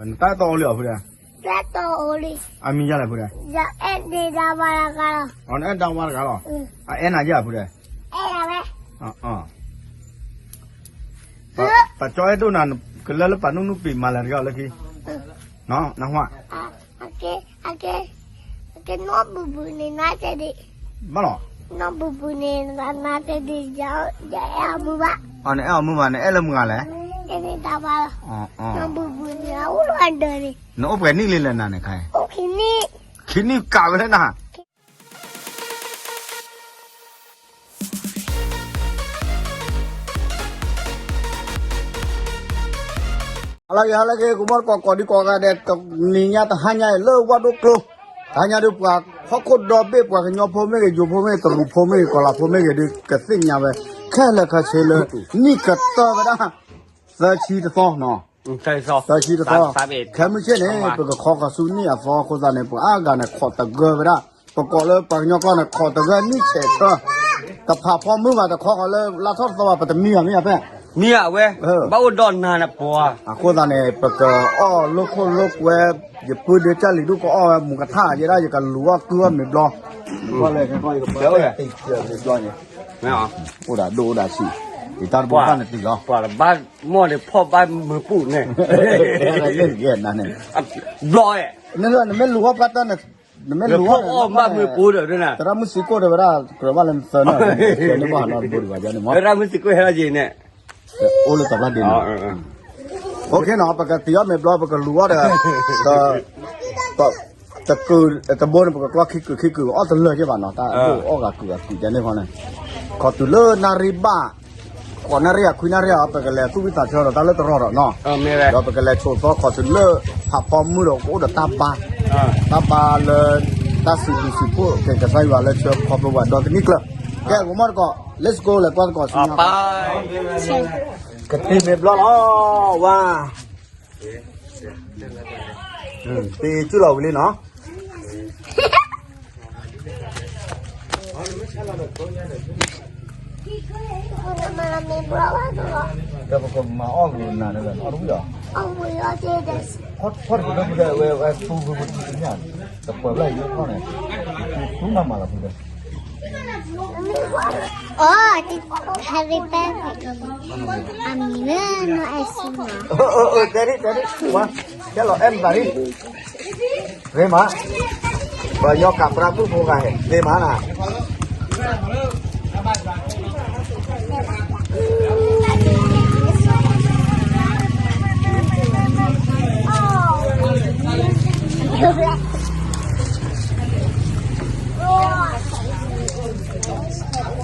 နတၢ်အဲၣ်တီအိၣ်လံအီၤဖုဒဲး, တၢ်အဲၣ်တီအိၣ်လံ, အမံၤယါလဲၣ်ဖုဒဲး, ယအဲၣ်ဒံးဒၣ်ဝါတဂၤလီၤ, အီၤနအဲၣ်ဒၣ်ဝါတဂၤလီၤ, အအဲၣ်နၤယါဖုဒဲး, အဲၣ်ဒၣ်ဝဲ, ပကၠီအဲၣ်ဒိၣ်နၤ, ကလၢလၢပာ်နုၢ်နုၢ်ပံာ်မၤလဲၤတဂ့ၤအီၤလၢခံ, နဟါ, အကဲ, အကဲ, အကဲနီၢ်ပူၤပူၤန့ၣ် နါတဲဒံး, ဘၣ်လီၤ, နီၢ်ပူၤပူၤန့ၣ် နါတဲဒံး, ယအဲၣ်အီၤမုာ်ဘၣ်, အီၤနအဲၣ်အီၤမုာ်ဘၣ်, နအဲၣ်လၢမုာ်ဂၤလဲၣ်, အဲၣ်န့ၣ်တၢ်ဘၣ်လီၤ, နီၢ်ပူၤပူၤန့ၣ် အအိၣ်လၢအဒၢးန့ၣ်, နအိၣ်ပှဲၤနံၣ်လံလဲၣ်နၤန့ၣ်ခါ, အိၣ်ခံနံၣ်, ခံနံၣ်ကးဝဲလၢနၤ ဟါလၢဂ့ၤ ဟါလၢဂ့ၤ ကမီၢ်တကိးကိးဒံကိးဂၤဒဲး တနံၤညါတဟါညါအံၤလၢဝၣ်ဒိၣ်ကျိ, တဟါညါဒုးပှၤဟီၣ်ခိၣ်ဒီဘ့ၣ် ပှၤကညီဖိမ့ၢ်ဂ့ၤ ယိၤဖိမ့ၢ်ဂ့ၤ တရူးဖိမ့ၢ်ဂ့ၤ ကီၤလၤဖိမ့ၢ်ဂ့ၤဒုး ကသ့ၣ်ညါဝဲ ခဲလၢာ်ခဲဆ့လၢ နံၣ်ကတၢၢ်ဝဲဒၣ် သၢဆံတသီနီၤ, သၢဆံတသီ, ခဲမုၢ်ဆ့ၣ်န့ၣ် ပကခီဃီၤဆူနံၣ်အသီအဃိသတးန့ၣ် ပှၤအါဂၤန့ၣ် ခိးတဂၢၢ်ဝဲဒၣ်, ပကိးလၢပှၤကညီကျိာ်န့ၣ် ခိးတဂၢၢ်နံၣ်ဆဲးဆၢ, တဖးဖီမုၢ်ဘၣ် တခီဃီၤလၢလါထီၣ်တသီဘၣ် ပတမံဘၣ် မ့ၢ်ယါဖဲ မံဧါဝဲ, ဘၣ်အိၣ်ဒီးနၤနပှၤ, အဃိသတးန့ၣ် ပကအီၣ်လိာ်ခိၣ်လိာ်ကွဲ, ယပုၢ်ဒုးကၢ်လံၤဒိၣ်ကအီၣ်ဝဲမူကထၣ် ယဲဒၣ်ယကလူၤအီၣ်ကုၢ်အီၣ်မ့ၤဘျီ, အိၣ်ဒၣ်ဒိၣ်အိၣ်ဒၣ်ဆံး, ယတၢ်တဘိဘၣ်နတံၤလီၤ, ပှၤတဘၣ်မီၢ်န့ၣ်ဖီၣ်ဘၣ်မုာ်ပူၤန့ၣ်, ဘျီ, နမ့ၢ်လူၤအီၣ်ပှၢ်တၢ်န့ၣ်, နမ့ၢ်လူၤအီၣ်ဘၣ်မုာ်ပူၤဒီး, သရၣ်မုၣ်စံကိၣ်တဲဝဲဒၣ် ကြၢးဘၣ်လၢနသၢန့ၣ်, သၢန့ၣ်ဘၣ်နီတဘိဒံးဘၣ်န့ၣ်မး, သရၣ်မုၣ်စံကိၣ်ဟဲလီၤက့ၤန့ၣ်, အိၣ်လၢတဘျီဒံးနီၤ, အိၣ်ခ့နီၤ ပကတံၤအီၣ်မ့ၤဘျီ ပကလူၤအီၣ်ဒီး တကုာ်တဘိန့ၣ် ပကကျီခံကုာ်ခံကုာ် အီၣ်တလၢာ်က့ဘၣ်နီၤ တၢ်ဒိၣ်အီၣ်ဂၤကုာ်ဂၤကုာ်ကန့ၣ်ဃီန့ၣ်, ခီတုၤလၢနၣ်ရံၣ်ဘၣ်, ဃိးနၣ်ရံၣ်အခွံနၣ်ရံၣ်အီၤ ပကလဲၤသူၣ်ဝံသးဆၢဒီးတၢ်လၢတရီဒီးနီၤ, ဒီးပကလဲၤဆိးသီခီတုၤလၢ ဖးဖီမုၢ်ဒီးကအိၣ်ဒီးတၢ်ဘါ, တၢ်ဘါလၢ တၢ်စံးဘျုးစံးဖှိၣ်က့ၤကစၢ်ယွၤလၢဆၢခီဖျိပှၤဒီတနံၣ်ကျၢၤ, ကဲ ကမီၢ်တကိး let's go လဲၤကွၢ်သကိးဆူညါ, ကတံၤမ့ၤဘျီလီၤ, ဝါ တံၤစုၣ်လီၤဝံၤလံနီၤ, ဒီးပကမၤအီၣ်ဂ့ၤနၤန့ၣ် အီၣ်တဝံၤလီၤ, ဖီၣ်တက့ၤလၢပကဝဲဝဲသူဝဲပတံၤတမ့ၢ်, တပှဲၤဘျီအံၤလၢဖီၣ်န့ၣ်, သူမၤမၤလီၤပူၤဒီး အီၣ်, ဟဲရ့ပၢ်ဖဲကမီၤ, အမံၤလၢနီၢ်အဲၣ်ဆူနီၤ, တဲဒ်တဲဒ်, ဝါ, ကဲလီၤအဲၣ်မတၤဒ်, ဂ့ၤမး, ပှၤညီကးပြးမုၣ်ဖိဂၤဟဲ ဂ့ၤမးနၤ ဟဲဒီးတၢ်ကလၢာ်ဘံသးတဘ့ၣ်ဃီဒီး တၢ်တဖျၢၣ် ပှၤကၠီဃဲ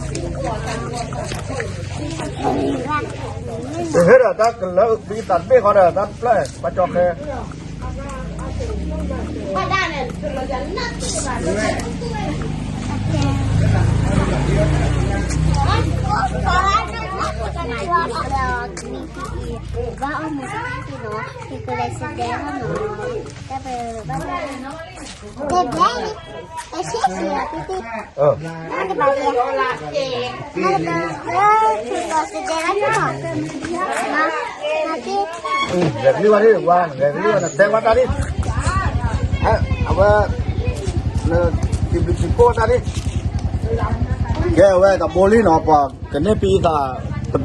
ဘၣ်အီၣ်မူၤတၢ်က့ၤနီၤ, ကကလဲၤစဒဲဟီၣ်နီၤ, တၢ်ပဘၣ်ဘၣ်, တဲဘျဲၣ်, တၢ်ဆံၣ်ဆံၣ်လီၤတံၢ်တံၢ်, တၢ်တဘၣ်ဘၣ်, တၢ်တဘၣ်, ကကလဲၤစဒဲဟီၣ်နီၤ, မၤ, မၤတံၢ် ဂဲၤကလံၢ်ဝဲဒၣ်, ဂဲၤကလံၢ်ဝဲ နတဲဝဲတၢ်ဒ်, အဝဲ, စံးဘျုးစံးဖှိၣ်တၢ်ဒ်, ကဲဝဲတဘိလံနီၤ ပှၤကန့ၢ်ပံသးတ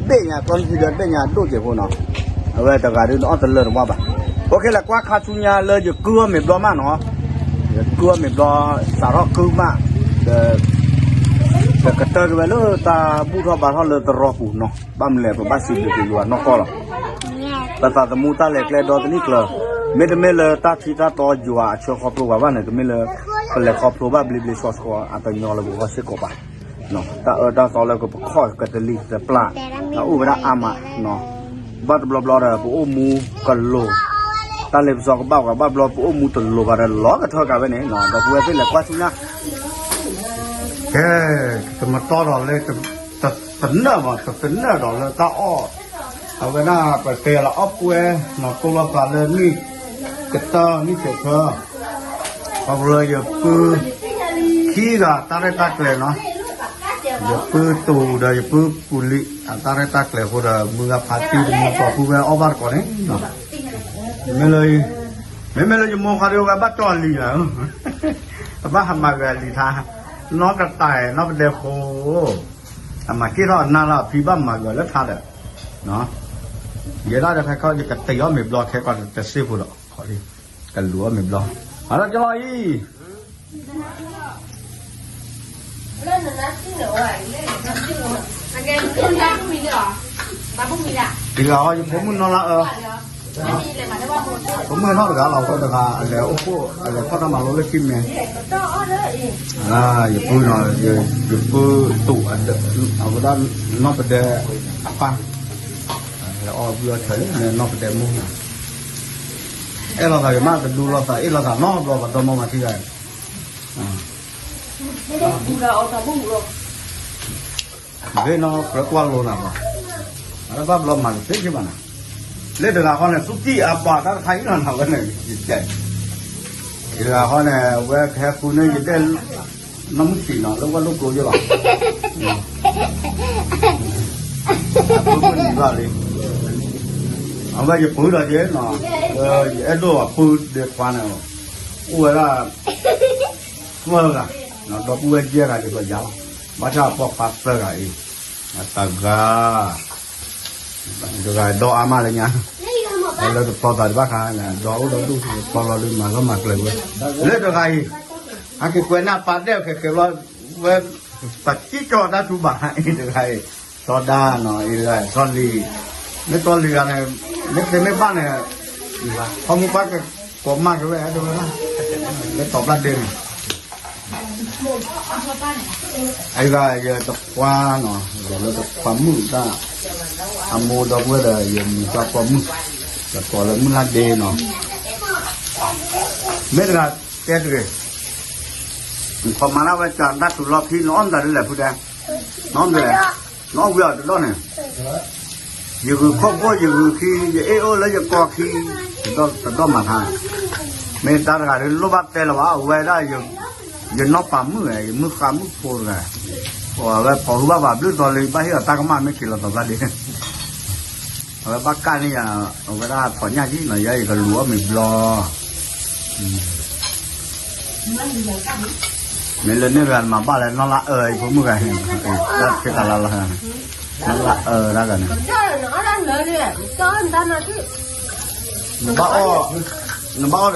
ဘ့ၣ်ညါ ကျီၢ်ဟံၣ်ဒီးတဘ့ၣ်ညါဒိၣ်က့ၤဖိနီၤ, အဝဲတဂၤဒုးနအီၣ်တလၢာ်တဝါဘၣ်, အိၣ်ခ့လဲၤကွၢ်ခါဆူညါလၢယကုၢ်အီၣ်မ့ၤဘျီမးနီၤ, ယကုၢ်အီၣ်မ့ၤဘျီ, စးထီၣ်ကုၢ်မး, ဒီး ကကတၢၢ်က့ၤဝဲလၢတၢ်ဘူၣ်ထီၣ်ဘါထီၣ်လၢတရီပူၤနီၤ, ဘၣ်မနုၤလဲၣ် ပဘၣ်စံးဘျုးက့ၤယွၤနီၢ်ကီၢ်လီၤ, ပသးသမူတၢ်လဲၤကျဲဒီတနံၣ်ကျၢၤ, မ့တမ့ၢ်လၢတၢ်ထံတၢ်တီယွၤအဆၢခီဖျိပှၤဘၣ်န့ၣ် တမ့ၢ်လၢ, ပလဲၤခီဖျိဘၣ်ဘျ့ဘျ့ဆှီဆှီအတညီလၢပဂီၢ်စ့ၢ်ကီးဘၣ်, တၢ်အၢတၢ်သီလၢကပခီၣ်ကတလံၤတပျၢ်, တၢ်အိၣ်ဝဲဒၣ်အါမး, ဘၣ်တဘျီဘျီဒီး ပအိၣ်မူကလိၤ, တၢ်လ့ပစီကဘၣ်ပှၤဘၣ်ဘျီ ပအိၣ်မူတလိၤဘၣ်ဒီးလီၤကထၢကးဝဲန့ၣ်, ဒီပုၢ်ဝဲၢ်သ့ၣ်လဲၤကွၢ်ဆူညါ ကဲ, တမတီဒီးလၢ, တနၢၣ်မး တသနၢၣ်ဒီးလၢတၢ်အီၣ်, အဝဲဒၣ်ပတဲလီၤအီၣ်ပှဲၤ, နီၢ်ကိၢ်လီၤသးလၢနံၣ်ကတၢၢ်နံၣ်ဆဲးဆၢ, ခီဖျိလၢယပုၢ်, ခံဂၤတၢ်ရဲၣ်တၢ်ကျဲၤနီၤ, ယပုၢ်တူၢ်ဒီးယပုၢ်ပူၤလံၤ အတၢ်ရဲၣ်တၢ်ကျဲၤအဃိဒီး မုၢ်ဂၤဖးတံၢ်တမူသီပုၢ်ဝဲၢ်အီၣ်ဘၣ်တကိးန့ၣ်, မ့ၢ်လၢ မ့မ့ၢ်လၢယမိၢ်ခီဒ်ဝဲဘၣ်တီၢ်လံၤလီၤ, အဘၣ်ဟးမၤဂ့ၤအလံၤထါ, နီၢ်ကတၢၢ်နီၢ်ပဒဲဖိ, အမၤက့ၢ်ထီၣ်အနၢ်လၢအဖံဘၣ်မၤဂ့ၤလၢထါဒီး, ယဲဒၣ်ဒီးခဲခီယကတ့အီၣ်မ့ၤဘျီခဲကီၢ်တစ့ဖိဒီး, ကလူၤအီၣ်မ့ၤဘျီ, အလီၤကလီၤအံၤ တဂၤဟီယဖိမုၣ်နီၢ်လါအၢ, ဖိမုၣ်ဟဲထီၣ်တဂၤလီၤ, အဃိတဂၤအလဲၤအိၣ်ဖှိၣ် အလဲၤဖီၣ်တၢ်မၤလိလၢခံမ့ၢ်, ယပုၢ်နီၤ, ယပုၢ်တူာ်, အဝဲဒၣ်နီၢ်ပဒဲအပၢ်, လဲၤအီၣ်ဝံၣ်အီၣ်ဆၢလံ နီၢ်ပဒဲမိၢ်, အဲၣ်လိာ်သးယမ့ၢ်တဒူလိာ်သး အ့ၣ်လိာ်သးနီတဘျီ ပှၤဒီမါဝၤခံဂၤ ဂ့ၤနီၢ်ကြၢးကွၢ်လိနၤဘၣ်, အတဘၣ်ဘျီမၤတသ့က့ဘၣ်နၤ, လၢတဂၤဃီန့ၣ် သူၣ်ကံၢ်အပှၤတၢ်တခါအံၤလီၤနၤဝဲန့ၣ်, ယတဲ, ယတဂၤဃီန့ၣ် အဝဲကဟဲဃုန့ၢ်ယဒဲ, နီၢ်မုၢ်ဆံးနီၤ လၢဝဲလိၣ်ကျိယဲလီၤ, အပုၢ်နံၤဘၣ်လံ, အဝဲယပုၢ်ဒီးယဲနီၤ, ယအဲၣ်ဒိၣ်အပုၢ်ဒဲခွါန့ၣ်, အိၣ်ဝဲဒၣ် သၢဂၤ, ဒီပုၢ်ဝဲၢ်ယဲၢ်ဂၤ ယကယၤလီၤ, ဘၣ်ဆၣ်အပိာ်ခွါသၢဂၤအံၤ, တဂၤ, တဂၤဒီအါမးလၢညါ, လၢတဖျီသးတဘၣ်ခါ, ဒီအိၣ်ဒီဒူၣ်တဖျီလီၤဒုးမၤလီၤမၤကျဲၤဝဲ, လၢတဂၤအံၤ, ဟဲက့ၤကွဲးန့ၢ်ပာ်ဒဲးခဲကဲဘျီ, ဝဲ, ပှၤကံၣ်ကၠီတၢ်ထူဘၣ်အံၤတဂၤအံၤ, စီၤဒါနီၤ အံၤတဂၤ စီၤလံၤ, မ့ၢ်စီၤလံၤဂၤန့ၣ်, မ့ၢ်သ့မ့ၢ်ဘၣ်န့ၣ်, ခီမူပၢ်ကကိးမးက့ၤဝဲဒၣ်ဝဲ, လၢတီၤပျၢ်ဒ့န့ၣ် အံၤဂၤယတခွါနီၤ, လၢတခွါမုၣ်တၢ်, အမိၢ်ဒီပုၢ်ဝဲၢ်ဒီး ယမံၤတၢ်ပိာ်မုၣ်, ယကိးလၢမုၢ်လၢ်ဒ့နီၤ, မ့ၢ်တဂၤတဲတဂ့ၤ, နခီမၤဒၣ်ဝဲကၢ်တၢ်ထူလီၢ်ခံ နအီၣ်မတၤဒ်လဲၣ်ဖုတဲ, နအီၣ်မတၤလဲၣ်, နအီၣ်ဝံၤအီၤတဒီၣ်န့ၣ် ယဂုာ်ခီၣ်ခိၣ်ယဂုာ်ခံ ယအ့ၣ်အိၣ်လၢယကီၢ်ခံ, တဒီၣ်မၤထါ, မ့ၢ်တၢ်တဂၤဒ်လိၣ်ဘၣ်တဲလၢၤဘၣ် အဝဲဒၣ်, ယနီၢ်ပၤမုၣ်, ယမုၣ်ဃါမုၣ်ဖိတဂၤ, အဝဲဖိးဟုဘၣ်ဘၣ်ဘျုးသီလံ ဘၣ်ဟ့ၣ်အီၤတၢ်ကမၣ်မ့ၢ်က့ၤလီၤသီဘျါဒ့, အဝဲဘၣ်ကၣ်န့ၢ်ယၤ, အဝဲဒၣ်ထိးညၣ်ကံနီၤ ယဲယကလူၤအီၣ်မ့ၤဘျီ မ့ၢ်လၢန့ၣ်တဂၤမၤဘၣ်လဲၣ် နီၢ်လါအၢ ယဖိမုၣ်ဂၤဟဲ, တၢ်ဖံးတၢ်လါလီၤ, နီၢ်လါအၢတၢ်ဂၤန့ၣ်, နဘၣ်အီၣ်, နဘၣ်အီၣ်ဒီး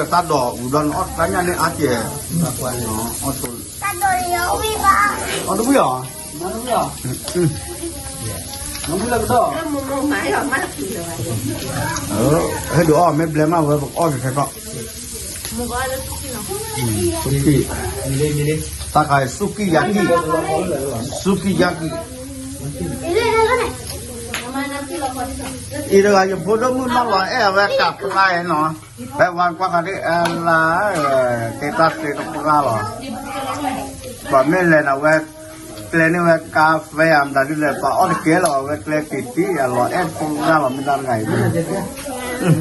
တၢ်ဒိးဝံၤဘျီ နအီၣ်တၢ်ညၣ်န့ၣ်အါကဲ, အီၣ်တိ, အီၣ်တဝံၣ်အီၤ ဟဲဒုးအီၣ်မ့ၢ်ဘျဲမးဝဲ ပကအီၣ်က့ၤခဲကီၢ်, တၢ်ခါအံၤ စူးကံၣ်ယါကံၣ်, စူးကံၣ်ယါကံၣ်, အံၤတဂၤယဖိဒိၣ်မုၣ်နီၢ်လီၤအဲၣ်အဝဲကးပှၢ်နီၤ, ဖဲဝါကွၢ်ဃီဒ်အလါ, တဲတၢ်သ့တပှၢ်လီၤ, ပှၤမ့ၢ်လဲၤနၤဝဲ, ကျဲန့ၢ်ဝဲကါဖဲအမတၤဒ်လဲၣ် ပှၤအီၣ်တကဲလီၤ အဝဲကျဲတံၢ်တံၢ် အလီၤအဲၣ်တပှၢ်လီၤ မ့ၢ်တၢ်တဂၤအံၤ,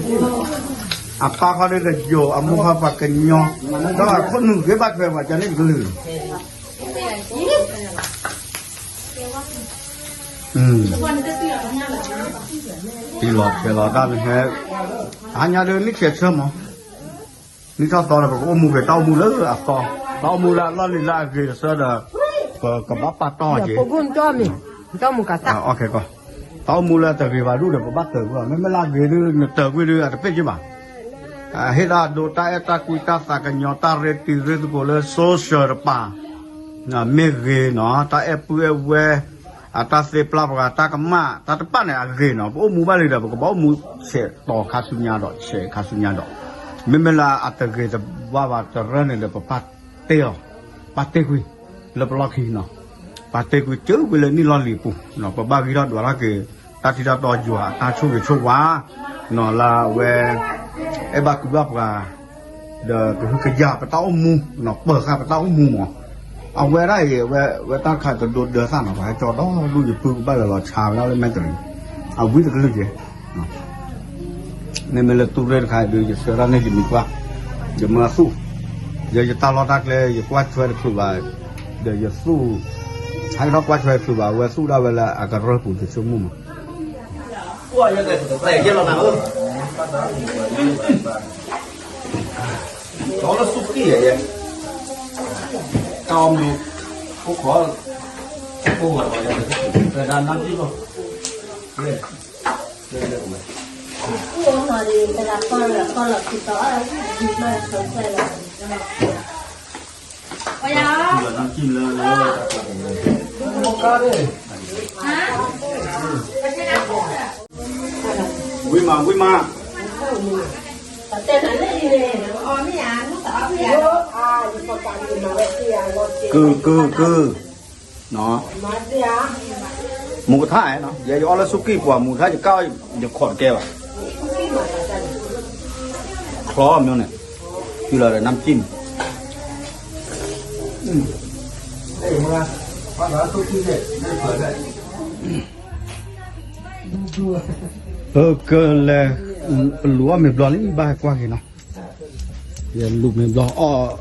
အပၢ်ခီဒ်တယိာ် အမိၢ်ခီပှၤကညီ, ဒီးခိၣ်နူာ်ဂ့ၤဘၣ်ထွဲပှၤကန့ၣ်ကလုၢ် တံၢ်လီၤဆဲးလီၤတၢ်မ့ၢ်ဟဲ, ဟါညါဒ်နံၣ်ဆဲးဆၢမး, နံၣ်ထီၣ်သီဒီး ပကအိၣ်မူက့ၤ တၢ်အိၣ်မူလၢအသီ, တၢ်အိၣ်မူလၢအလီၢ်လံၤလၢအဂ့ၤတဆၢဒီး, ပကဘၣ်ပာ်တီၢ်က့ၤ, တၢ်အိၣ်မူလၢတဂ့ၤဘၣ်ဒူၣ်ဒီး ပဘၣ်တၢၢ်ကွံာ်အီၤ မ့မ့ၢ်လၢအဂ့ၤဒ် နတၢၢ်ကွံာ်ဒ်အတပ့ၢ်က့ၤဘၣ် ဟ့ၣ်တၢ်ဒိတၢ်အဲၣ်တၢ်ကွံတၢ်သးကညီၤ တၢ်ရ့တံၤရ့သကိးလၢ social တပၤ, မ့ၢ်ဂ့ၤနီၤ တၢ်အဲၣ်ပုၢ်အဲၣ်ဝဲၢ်, အတၢ်သ့ပျၢ်ပှၤ တၢ်ကမၣ် တၢ်တပာ်န့ၣ်အဂ့ၤနီၤ ပအိၣ်မူဘၣ်လံဒီး ပကဘၣ်အိၣ်မူဆဲးတီၤခါဆူညါဒီး ဆဲးခါဆူညါဒီး, မ့မ့ၢ်လၢအတဂ့ၤတဘၣ်ဘၣ်တရၢန့ၣ်ဒီး ပပာ်တ့ၢ်အီၤ, ပာ်တ့ၢ်ကွံာ်, လၢပလီၢ်ခံနီၤ ပာ်တ့ၢ်ကွံာ် ကၢကွံာ်လၢနံၣ်လီၢ်လံၤအပူၤ, ပဘၣ်ဂံၢ်ထီၣ်ဒွးထီၣ်က့ၤ တၢ်ထံၣ်တၢ်တီယွၤအတၢ်ဆိၣ်ဂ့ၤဆိၣ်ဝါ, နီၤလၢအဝဲ, အဲၣ်ဘၣ်ကွံဘၣ်ပှၤ, ဒီးကဟုကယာ်ပတၢ်အိၣ်မူ, နီၤပၢၤဃာ်ပတၢ်အိၣ်မူမး, အဝဲဒၣ်အံၤ အဝဲတၢ်တခါတဒိဒၢသၣ်နီၤ ပှၤဟဲကၠီဒီဒူၣ်ယပုၢ်ကဘၣ်လၢလီၤဆါဝဲဒၣ်လၢမဲာ်တရံး, အဝံတကလုာ်က့ၤ မ့မ့ၢ်လၢတူၢ်ရ့ၣ်တခါအံၤဒုး ယဆၢတၢ်န့ၣ်ယမံၤကွၢ်, ယမၢအသူၣ်, ယဲယတၢ်လီၢ်တၢ်ကျဲ ယကွၢ်ထွဲတချုးဘၣ်, ဒီးယသူၣ်, ဟဲကထီၣ်ကွၢ်ထွဲတချုးဘၣ် အဝဲသူၣ်ဒၣ်ဝဲလၢအကရၢၢ်ပူၤ ယဆိကမိၣ်မး ကွၢ်ယဲကဲတကဲလီၤနၤဧၢ, ယဲ တၢ်အီၣ်မ့ၢ် အိၣ်ခိး အိၣ်ဝဲ ပဒၣ်နၢ်ပံၣ်လီၤ ဝံၤမး ဝံၤမး ကုၢ် ကုၢ် ကုၢ် မူကထါနီၤ ယဲယအီၣ်လၢစူးကံၢ်ပှၤ မူကထါယကၢ် ယခိးတကဲဘၣ် ချီမ့ၢ်န့ၣ် ယူၤလီၤဒီးနၢ်ပံၣ်န့ၣ် ပကလဲၤ ပလူၤအီၣ်မ့ၤဘျီလံ ဘၣ်ဟဲကွၢ်က့ၤနီၤ ယလူၤမ့ၤဘျီအီၣ်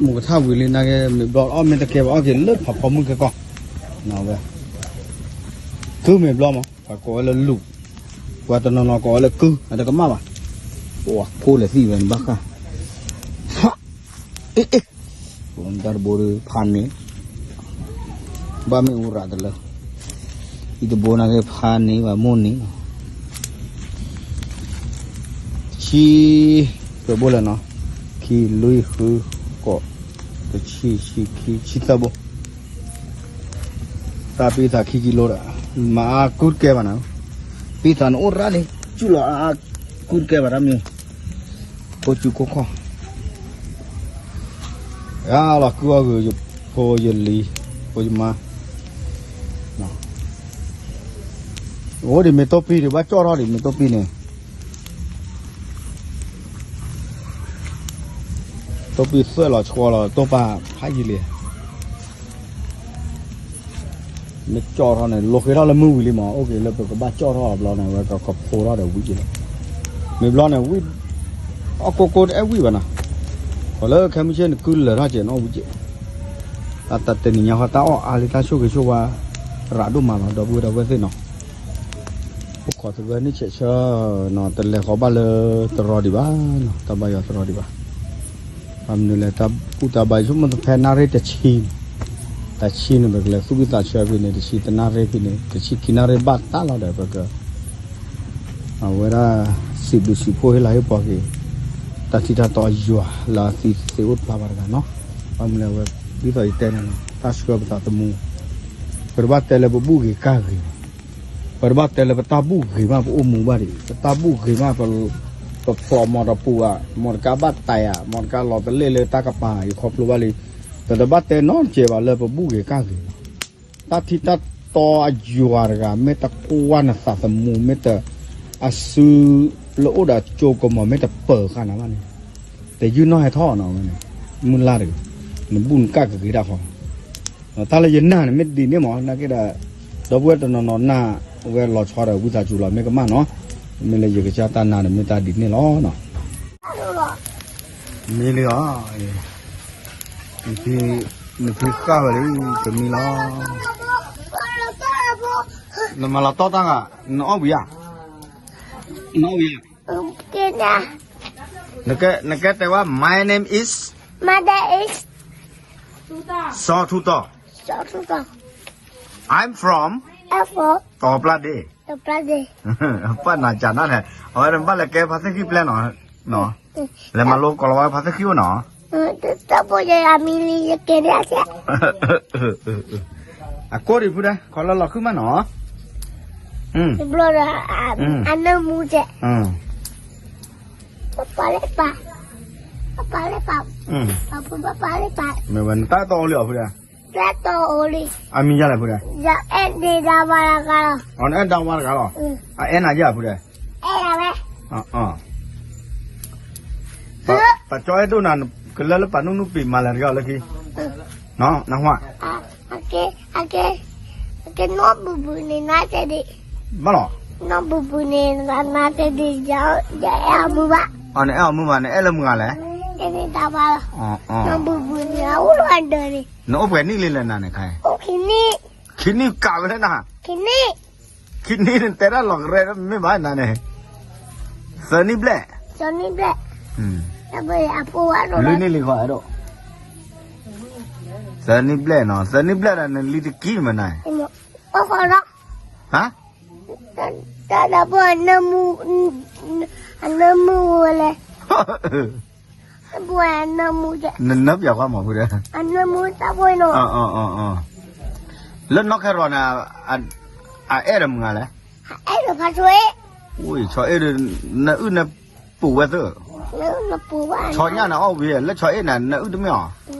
မူကထါဝံၤလံ နာ်က့မ့ၤဘျီအီၣ်မ့ၢ်တကဲဘၣ် အီၣ်က့ၤလၢဖးဖီမုၢ်ကဲကီၢ် ဝဲ ကုၢ်မ့ၤဘျီမး ပှၤကိးဝဲလၢလူၤ ပှၤတနီၤနီၤကိးဝဲလၢကုၢ် အတကမၣ်ဘၣ် ပှၤဖိလဲၤသံဝဲန့ၣ်ဘၣ်ဃၣ် အ့ၣ် အ့ၣ် ပတၢ်တဘိဒီးဖးန့ၣ် ဘၣ်မ့ၣ်အူရးတလၢ အံၤတဘိနာ်က့ဖးန့ၣ်ဘၣ်မိၢ်န့ၣ် ဆံ ပဘိလဲၣ်နီၤ ခံလွံၢ်ဃု ကိး တဆံ ဆံခံ ဆံသၢဘိ တၢ်ပံသးခံကံလိဒီး မၤအါကူတကဲဘၣ်နီၤ ပံသးနအိၣ်ရၣ်လံ ကၠူၣ်လီၤအါအါကူတကဲဘၣ်တၢ်မ့ၢ် ကိးကၠူၣ်ကိးခီၣ် ယလီၤကုၢ်အီၣ်ဂုာ် ယဖိယလံၤ ဖိယမါ အိၣ်ဒံးမ့ၢ်တိၢ်ပံဒံး ဘၣ်ကၠီၣ်ထီၣ်ဒံး မ့ၢ်တိၢ်ပံန့ၣ် တိၢ်ပံသွဲၣ်လီၤဆှီလီၤ တိၢ်ပာ်ဖးယံာ်လံ မ့ၢ်ကၠီၣ်ထီၣ်န့ၣ် လိာ်ဃ့ထီၣ်လၢမုၢ်ဝံၤလံမး အိၣ်က့ၤလၢပကဘၣ်ကၠီၣ်ထီၣ်အဘျီန့ၣ် ဝဲကကဖိထီၣ်ဒီးဝံၣ်က့ၤလီၤ မ့ၢ်ဘျီန့ၣ် ဝံၣ် အီၣ်ကိၢ်ကိၢ်တအဲၣ်ဝံၣ်ဘၣ်နီၤ ခီလၢခဲမုၢ်ဆ့ၣ်န့ၣ် ကုၢ်လၢာ်ထီၣ်ကဲးနီၣ်ဝံၣ်က့ၤ အတၢ်တနံၤညါဃီ တၢ်အီၣ်အါလံတၢ်ဆိၣ်ဂ့ၤဆိၣ်ဝါ ရးဒိၣ်မးလီၤ ဒီပုၢ်ဝဲၢ်ဒီပုၢ်ဝဲၢ်သ့ၣ်နီၤ အိၣ်ခိးသဂၢၢ်န့ၣ်ဆဲးဆၢနီၤ တလဲၤဃီၤဘၣ်လၢတရီဒံးဘၣ်နီၤ တၢ်ဘၣ်ယွၤတရီဒံးဘၣ် ဘၣ်မနုၤလဲၣ် တၢ်ဘူၣ်တၢ်ဘါ ယဆိကမိၣ်တဖဲနၣ်ရံၣ်တဆံ တဆံန့ၣ် ပကလဲၤသူၣ်ဝံၣ်သးဆၢဖဲန့ၣ် တဆံတနၣ်ရံၣ်ဖဲန့ၣ် တဆံခံနၣ်ရံၣ်ဘၣ်တၢ်လီၤဒီး ပက အဝဲဒၣ် စံးဘျုးစံးဖှိၣ်ဟ့ၣ်လၤဟ့ၣ်ပှၤက့ၤ တၢ်ထံတၢ်တီအယွၤလၢအသံသ့အိၣ်တဖျါဘၣ်တဂၤနီၤ ဘၣ်မနုၤလဲၣ် အဝဲ ဒ်သိးယတဲန့ၣ်လီၤ တၢ်ဆှၢပသးသမူ ပတဘၣ်တဲလၢပဘူၣ်ဂ့ၤကၢ်ဂ့ၤဘၣ် ပတဘၣ်တဲလၢပတၢ်ဘူၣ်ဂ့ၤမး ပအိၣ်မူဘၣ်ဒံး ပတၢ်ဘူၣ်ဂ့ၤမး ပဖျိးမီတပူၤဘၣ် မီတကါဘၣ်တၢ်ယၤ မီတကါလီၤတလ့ၣ်လၢတၢ်ကပၤ ယခီဖျိဘၣ်လံ ပတဘၣ်တဲနီတစဲးဘၣ်လၢပဘူၣ်ဂ့ၤကၢ်ဂ့ၤဘၣ် တၢ်ထံတၢ်တီအယွၤတဂၤ မ့ၢ်တကွၢ်နသးသမူ မ့ၢ်တ အစုလၢအိၣ်ဒီးကၠိကမီၤ မ့ၢ်တပၢၤဃာ်နၤဘၣ်န့ၣ် တယုၢ်နီၣ်ဟဲထီၣ်နီၤဝဲန့ၣ် မုၢ်လၢ်တဂ့ၤ နဘူၣ်နကၢ်ကဂ့ၤဒၣ်ဃီ တၢ်လၢယနာ်န့ၣ် မ့ၢ်ဒ်န့ၣ်မး နာ်က့ဒီး ဒီပုၢ်ဝဲၢ်တနီၤနီၤနာ်ဝဲလီၤဆီဒီး ဝံသးစူၤလီၤ မ့ၢ်ကမၣ်နီၤ မ့ၢ်လၢယကစၢ်တၢ်နာ်န့ၣ် မ့ၢ်တၢ်ဒ်န့ၣ်လီၤနီၤ မ့ၢ်လံအီၤ နဖံဃၣ်ဝဲလံ တမံၤလီၤ နမၤလီၤတီၢ်တၢ်ဂၤ နအီၣ်ဝံၤဧါ နအီၣ်ဝံၤဧါ နကဲတဲဝဲ My name is My name is စီၤထူတီၤ စီၤထူတီၤ I'm from I'm from တီၤပျၢ်ဒ့ တီၤပျၢ်ဒ့ ပၢ်နၤကနၣ်န့ၣ် အဝဲဘၣ်လဲၤကဲဖါသ့ၣ်ဃံပျဲနီၤ လဲၤမၤလိကီၢ်လီၤဝဲဖါသ့ၣ်ဃံအိၣ်နီၤ တၢ်ဖိယဲအမံၤလံယကဲဒၣ်စဲး အကိၢ်ဒံးဖုဒဲ ခီလၢလီၤခုမးနီၤ ဘျီဒီး အနၢမူစဲး ပပာ်လၢပာ် ပပာ်လၢပာ် ပပာ်လၢပာ် မ့ၢ်ဝဲနတၢ်တီအိၣ်လံအီၤဖုဒဲ တၢ်တီအိၣ်လံ အမံၤယၤလဲၣ်ဖုဒဲ ယအဲၣ်ဒံးဒၣ်ဝါတဂၤလီၤ အီၤနအဲၣ်ဒၣ်ဝါတဂၤလီၤ အအဲၣ်နၤယၤဖုဒဲ အဲၣ်ဒၣ်ဝဲ ပကၠီအဲၣ်ဒိၣ်နၤ ကလၢလၢပာ်နုၢ်နုၢ်ပံာ်မၤလဲၤတဂၤလၢခံ နၢ်ဟူဧါ အကဲ အကဲ အကဲနီၢ်ဘူးဘူးန့ၣ် နါတဲဒံး ဘၣ်လီၤ နီၢ်ဘူးဘူးန့ၣ် နါတဲဒံး ယအဲၣ်အီၤမုာ်ဘၣ် အီၤနအဲၣ်အီၤမုာ်ဘၣ် နအဲၣ်လၢမုာ်ဂၤလဲၣ် အဲၣ်န့ၣ်တၢ်ဘၣ်လီၤ နီၢ်ဘူးဘူးန့ၣ် အအိၣ်လီၤအဒၢးန့ၣ် နအိၣ်ပှဲၤနံၣ်လံလဲၣ်နၤန့ၣ်ခါ အိၣ်ခံနံၣ် ခံနံၣ်ကးဝဲလဲၣ်နၤ ခံနံၣ် ခံနံၣ်န့ၣ် တဲဒၣ်လီၤကရဲမ့ၢ်ဘၣ်နၤန့ၣ် သၢနံၣ်ဘျဲၣ် သၢနံၣ်ဘျဲၣ် အဖိဝဲဒိၣ် လွံၢ်နံၣ်လံဃီအဲၣ်ဒိး, သၢနံၣ်ဘျဲၣ်နီၤ, သၢနံၣ်ဘျဲၣ်ဒီးနလံတကံမနၤ, အိၣ်ဃီလီၤ, ဟါ, တၢ်ဒၢဖိအနၢမူ, အနၢမူဝဲလဲၣ်, တၢ်ဖိအနၢမူ, နနၢပၠးကွၢ်မၤဖုဒီး, အနၢမူတၢ်ဖိနီၤ, လၢနီၢ်ခဲရီၤန့ၣ်, အအဲၣ်ဒီးမနုၤလဲၣ်, အဲၣ်ဒီးဖးဆွဲ, ဆီအ့ၣ်ဒီး, နအုၣ်နပူၤဝဲသ့ၣ်, ဆီညၣ်န့ၣ်အီၣ်ဝံၤ လၢဆီအ့ၣ်န့ၣ် နအုၣ်တမ့ၢ်အီ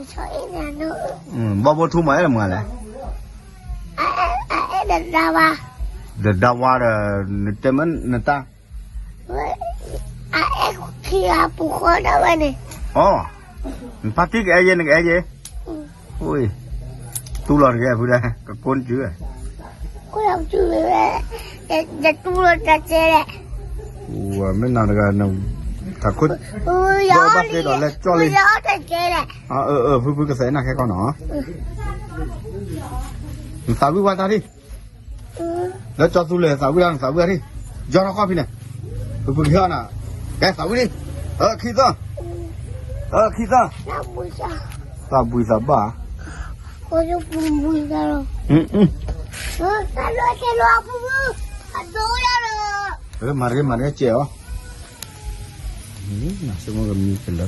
ၤ, ဘီဘိထူမၤအဲၣ်ဒီးမနုၤလဲၣ်, ဒီးဒါဝါ, ဒီးဒါဝါဒီး, နတဲမ့ၢ်နတၢ် အအဲၣ်ခံဂၤပူၤဃီဒၣ်ဝဲန့ၣ်, အ, နဖါတံၢ်ကအဲၣ်ယဲ နကအဲၣ်ယဲ, တူၢ်လီၤတကဲဖုဒၣ် ကကိးနစု, ယတူၢ်လီၤတကဲလဲၣ်, မ့ၢ်နၤတဂၤ, တၢ်ခိၣ်ဘၣ်သ့ဒီးလဲၤကၠီၣ်လံ, ဖုဖုကသဲးနၤခဲကီၢ်နီၤ, နသးဝံၣ်ဝါတၢ်ဒံး လၢကၠီသူလ့ၤ သးဝံၣ်ဒၣ် နသးဝံၣ်ဒၣ်ဒံး, ယီထီၣ်ခီၣ်ဖံးန့ၣ်, ဖုဖုကဟ့ၣ်အီၣ်နၤ, ကဲသးဝံၣ်ဒံး, ခံသီ, ခံသီ, သးဘှံးသးဘၣ်, မၤတဂ့ၤ မၤတဂ့ၤ ကဲအီ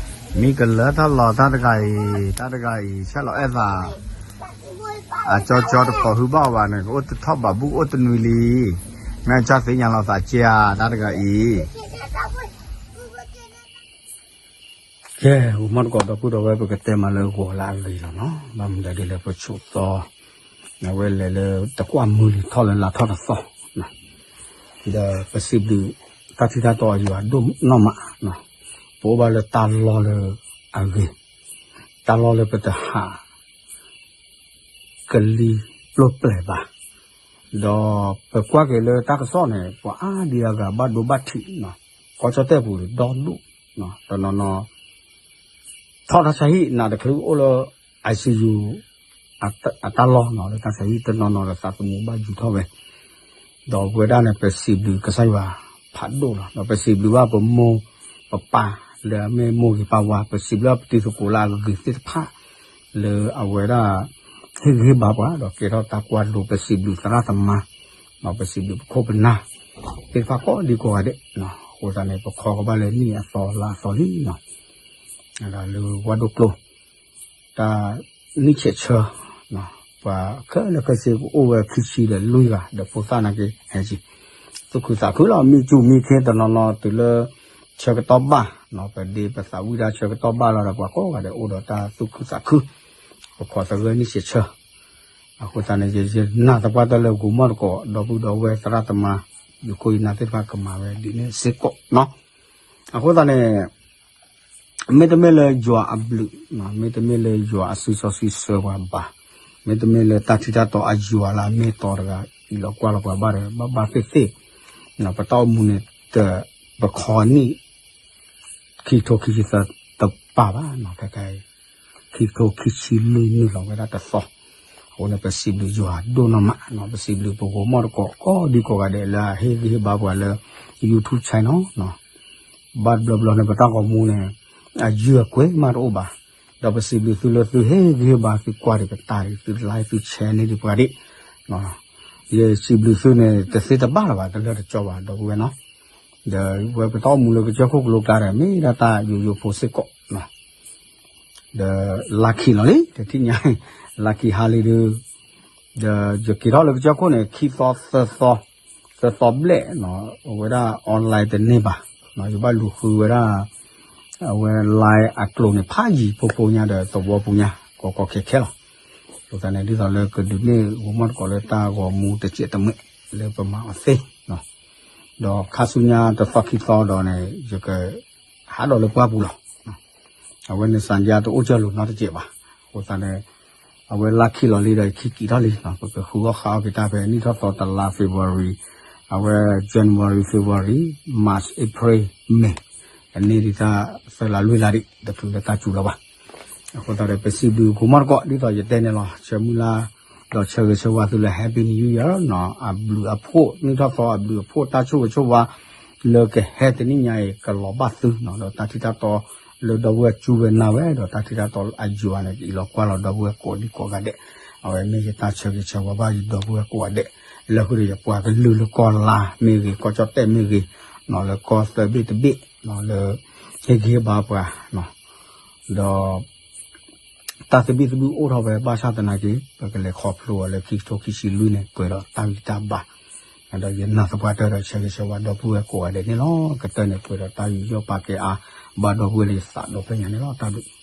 ၤ, မံကလၢထီၣ်လီၤတၢ်တဂၤအံၤ, တၢ်တဂၤအံၤ ဆဲးလီၤအဲၣ်သး အကၠီကၠီတကိးဟုဘၣ်အီၤဘၣ်န့ၣ် ကအိၣ်တထီၣ်ဘၣ်ဘူၣ် ကအိၣ်တနွံလံ, မ့ၢ်အကၠီသ့ၣ်ညါလီၤသးကဲဧါ တၢ်တဂၤအံၤ, ကဲ ဂီၤမီၢ်တကိးဒီပုၢ်ဒီဝဲၢ် ပကတဲမးလၢဂီၤလၢအဂ့ၤလီၤနီၤ, ဘၣ်မနုၤဒ်လဲၣ် ပဆိးသီ အဝဲလဲၤလၢတကွၢ်မုၢ်လံၤထီၣ်လၢလါထီၣ်တသီ, ဒီးပစံးဘျုး တၢ်ထံၣ်တၢ်တီအယွၤဒိၣ်နီၢ်မး, ပအိၣ်ဘၣ်လၢတၢ်လီၢ်လၢအဂ့ၤ, တၢ်လီၢ်လၢပတဟး ကလံၤပျိပျဲၤဘၣ်, ဒီးပကွၢ်က့ၤလၢတၢ်ကစီၣ်န့ၣ် ပှၤအါဒံအါဂၤဘၣ်ဒိဘၣ်ထံး, ကီၢ်ကၠီၣ်တဲၣ်ပူၤဒီဒိၣ်, တနီၤနီၤ ထီၣ်တၢ်ဆါဟံၣ် နးတချုးအိၣ်လၢ ICU အတၢ်လီၢ်နီၤ လၢတၢ်ဆါဟံၣ်တနီၤနီၤဒီးသးသမူဘၣ်ယူၤထီၣ်ဝဲ, ဒီးပဝဲဒၣ်န့ၣ် ပစံးဘျုးကစၢ်ယွၤဖးဒိၣ်လီၤ, ဒီးပစံးဘျုးဘၣ်ပမိၢ်ပပၢ်လၢအမ့ၢ်မိၢ်ဂ့ၤပၢ်ဝါ, ပစံးဘျုးဘၣ်ပတံၤသကိးလၢအဂ့ၤသ့ၣ်တဖၣ် လၢအဝဲဒၣ် ဟ့ၣ်ဂံၢ်ဟ့ၣ်ဘါပှၤ ဒီးကဲထီၣ်တၢ်ကွၢ်လိ ပစံးဘျုးသရၣ်သမါ, ဒီးပစံးဘျုးပခိၣ်ပနၢ်သ့ၣ်တဖၣ်ကိးဒံကိးဂၤဒဲး, အဃိသတးန့ၣ် ပခီကဘၣ်လၢနံၣ်အသီလါအသီလံနီၤ, လၢဝၣ်ဒိၣ်ကျိ တၢ်နံၣ်ဆဲးဆၢ, ပှၤခဲလၢာ်ခဲဆ့ကအိၣ်ဝဲခံဆံဒီးလွံၢ်ဂၤ ဒီးဖိသၣ်နာ်က့ ဟဲက့ၤ သူၣ်ခုသးခုလီၤ, မံဆူၣ်မံခ့တနီၤနီၤ တုၤလၢ ဆၢကတီၢ်ဘၣ်, ပဒ့ပသးဝံၣ်တၢ်ဆၢကတီၢ်ဘၣ်လီၤဒီး ပှၤကိးဂၤဒဲးအိၣ်ဒီးတၢ်သူၣ်ခုသးခု, ပခီသဂၢၢ်နံၣ်ဆဲးဆၢ, အဃိသတးန့ၣ် ယနာ်သပှၢ်တၢၢ်လၢဂီၤမီၢ်တကိး ဒီပုၢ်ဒီဝဲၢ်သရၣ်သမါ ယခိၣ်ယနၢ်သ့ၣ်တဖၣ်ကမၤဝဲဒ်န့ၣ်စ့ၢ်ကီးနီၤ, အဃိသတးန့ၣ် မ့တမ့ၢ်လၢယွၤအဘျုး, မ့တမ့ၢ်လၢယွၤအစုစီဆှံဆှၢပှၤဘၣ်, မ့တမ့ၢ်လၢတၢ်ထံတၢ်တီအယွၤလၢအမ့ၢ်တီတဂၤ အံးလီၤကွၢ်လီၤပှၤဘၣ်ဒီး ဘၣ်ဘၣ်သ့ၣ်သ့ၣ်, ပတၢ်အိၣ်မူန့ၣ် တပခီနံၣ် ခံကထိခံဆံသၢတပာ်ဘၣ်နီၤ, ခဲခါအံၤ ခံကထိခံဆံလွံၢ်နုာ်လီၤဝဲဒၣ်တသီ, အဃိန့ၣ် ပစံးဘျုးယွၤဒိၣ်နီၢ်မး, ပစံးဘျုးပဂီၤမီၢ်တကိး ကိးဒံကိးဂၤဒဲးလၢအဟ့ၣ်ဂံၢ်ဟ့ၣ်ဘါပှၤလၢ YouTube channel နီၤ, ဘၣ်တဘျီဘျီန့ၣ် ပတၢ်ဂီၤမူန့ၣ် အယုၢ်အကွဲးမးတအိၣ်ဘၣ်, ဒီးပစံးဘျုးသုလၢသုဟ့ၣ်ဂံၢ်ဟ့ၣ်ဘါသုကွၢ်ဒံးပတၢ်ဒံး သု like သု share န့ၢ်ဒံးပှၤဒံး, ယစံးဘျုးသုန့ၣ် တသ့တဘၣ်လၢၤဘၣ် တလၢတကၠီဘၣ် ဒီပုၢ်ဝဲၢ်နီၤ, ဒီးဝဲပတၢ်အိၣ်မူလၢကစၢၢ်ခိၣ်ကလိကျါဒီး မ့ၢ်ဒၣ်တၢ်ယိယိဖိစ့ၢ်ကီး, ဒီးလါခံလီၤလံ တထံၣ်ညါ, လါခံဟါလံဒုး, ဒီးယက့ၤထီၣ်လၢကစၢၢ်ခိၣ်န့ၣ် ခံသီသၢသီ, သၢသီဘျဲၣ်, အဝဲဒၣ် online တန့ၢ်ဘၣ်, ယဘၣ်လူၤဃုဝဲဒၣ် အဝဲ line အကျိၤန့ၣ် ဖးယံၤဖိဖိညါဒီးသဝီပူၤညါ ကီကီခဲခဲလီၤ, အဃိသတးန့ၣ် ဒ်သိးလၢကဒုးန့ၢ်ဂီၤမီၢ်တကိးလၢတၢ်ဂီၤမူတစဲးတမှဲးလၢပမၤအီၤသ့ ဒီးခါဆူညါတသီခံသီဒီးန့ၣ် ယကဟးဒီးလၢပှၢ်ပူၤလီၤ. အဝဲန့ၣ် စၣ်ယါတအိၣ်ကၢၢ်လိာ်နီတစဲးဘၣ်. အဃိသတးန့ၣ် အဝဲလါခံလီၤလံဒီးယခံက့ၤထီၣ်လံ, ပကဃုအီၣ်ဃုအီၣ်က့ၤတၢ်ဖဲနံၣ်ထီၣ်သီတလါ February, အဝဲ January, February, March, April, May, အန့ၣ်ဒံးတၢ်သၢလါလွံၢ်လါဒံး တချုးလၢတၢ်စူၤလီၤဘၣ်. အဃိသတးဒီး ပစံးဘျုးဂီၤမီၢ်တကိး ဒ်သိးယတဲန့ၣ်လီၤ. ဆၢမုၢ်လၢ် ဒီးဆၢဂ့ၤဆၢဝါသုလၢ Happy New Year နီၤ, အဘျုးအဖှိၣ် နံၣ်ထီၣ်သီအဘျုးအဖှိၣ် တၢ်ဆိၣ်ဂ့ၤဆိၣ်ဝါ လၢကဟဲတနံၣ်ညါအံၤ ကလီၤဘၣ်သုနီၤ, ဒီးတၢ်ထံၣ်တၢ်တီလၢဒီပုၢ်ဝဲၢ်ကၠူဝဲနၢ်ဝဲ ဒီးတၢ်ထံၣ်တၢ်တီအယွၤန့ၣ် အံၤလီၤကွၢ်လီၤဒီပုၢ်ဝဲၢ်ကိးဒံကိးဂၤဒဲး, အဝဲမ့ၢ်ယတၢ်ဆၢဂ့ၤဆၢဝါဘၣ်ယဒီပုၢ်ဝဲၢ်ကိးဂၤဒဲး, လၢဃုာ်ဒီးယပှၤကလုာ်လၢကီၢ်လါမ့ၢ်ဂ့ၤ ကီၢ်ကၠီၣ်တဲၣ်မ့ၢ်ဂ့ၤ, လၢကီၢ်သၢဘ့ၣ်တဘ့ၣ်, လၢ ဟ့ၣ်ဂံၢ်ဟ့ၣ်ဘါပှၤ ဒီး တၢ်သဘံၣ်သဘုၣ်အိၣ်ထီၣ်ဝဲဘၣ်ဆၣ်သနာ်က့ ပကလဲၤခီဖျိအီၤလၢခံကထိခံဆံလွံၢ်န့ၣ် ပှဲၤဒီးတၢ်ဂံၢ်တၢ်ဘါ, ဒီးယနာ်သပှၢ်တၢၢ်ဒီးဆၢဂ့ၤဆၢဝါဒီပုၢ်ဝဲၢ်ကိးဂၤဒဲးန့ၣ်လီၤ. ကတၢၢ်န့ၣ်ပှဲၤဒီးတၢ်ယူးယီၣ်ပာ်ကဲအါ ဘၣ်ဒီပုၢ်ဝဲၢ်လၢယသးဒီဖျၢၣ်ညါန့ၣ်လီၤ. တၢ်ဘျုး